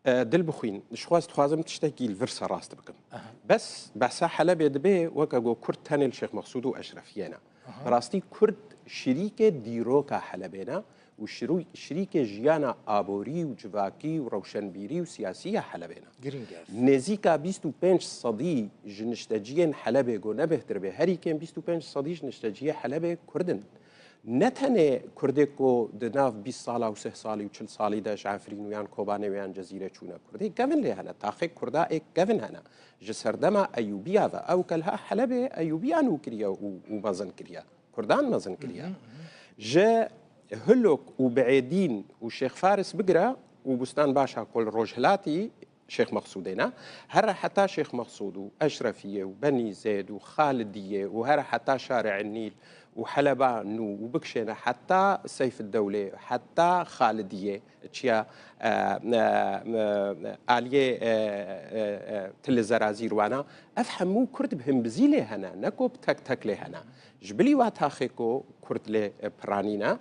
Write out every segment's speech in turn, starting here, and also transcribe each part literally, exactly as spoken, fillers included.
E, Dilbixwîn, ji xwe ez dixwazim tiştekî li vir serast bikim. Bes behsa Helebê dibe, weke ku Kurd tenê li Şêx Mexsûd û Eşrefiyê ne. Bi rastî Kurd şirîkê dîroka Helebê ne û şirû-, şirîkê jiyana aborî û civakî û rewşenbîrî û siyasî ya Helebê ne. Girîng e. Nêzîka bîst û pênc sedî ji nişteciyên Helebê, ku ne bêhtir bê, herî kêm bîst û pênc sedî ji nişteciyê Helebê Kurd in. Ne tenê Kurdê ku di nav bîst sala û sih salî û çil salî de ji Efrîn û yan Kobanê û yan Cezîrê çûne Kurdê, kevin lê hene. Taxê Kurda ê kevin hene. Ji serdema Eyûbiya ve, ew ke li ha Helebê Eyûbiya nû kiriye û, û mezin kiriye. Kurdan mezin kiriye. Ji Hilok û Biêdîn û Şêx Faris bigire û Bustan Başa ku li rojhilatî Şêx Mexsûdê ne, here heta Şêx Mexsûd û Eşrefiyê û Benî Zêd û Xalidiyê û here heta Şarê Nîl û Heleba nû û bikişêne heta Seyfeddewlê, heta Xalidiyê, çiya, e, e, e, aliyê, e, e, e, Tilê Zerazîr wana, ev hemû Kurd bi himbizî lê hene, ne ku bi tek tek lê hene. Ji bilî wa taxê ku Kurd lê, e, piranîne,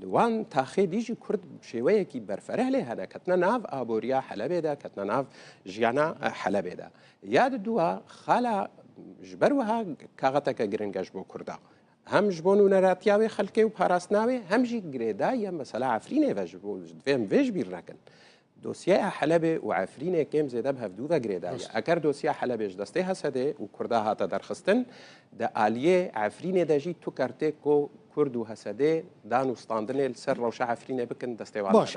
li wan taxê dî jî Kurd bi şêweyekî berfereh lê hene, ketine nav aboriya Helebê de, ketine nav jiyana, e, Helebê de. Ya di dûa xala ji ber wiha kaxeteke giring e ji bo Kurda. Hem ji bo nûneratiya wê xelkê û parastina wê, hem jî girêdayî ye mesela Efrînê ve ji bo, divê em vê ji bîr nekin. Dosyeya Helebê û Efrînê kêm zêde bi hevdû ve girêdayî ye. Eger dosyeya Helebê ji destê Hesedê û Kurda hate derxistin, di aliyê Efrînê de jî tu kertê ku Kurd û Hesedê dan û standinê li ser rewşa Efrînê bikin, destê wan Baş.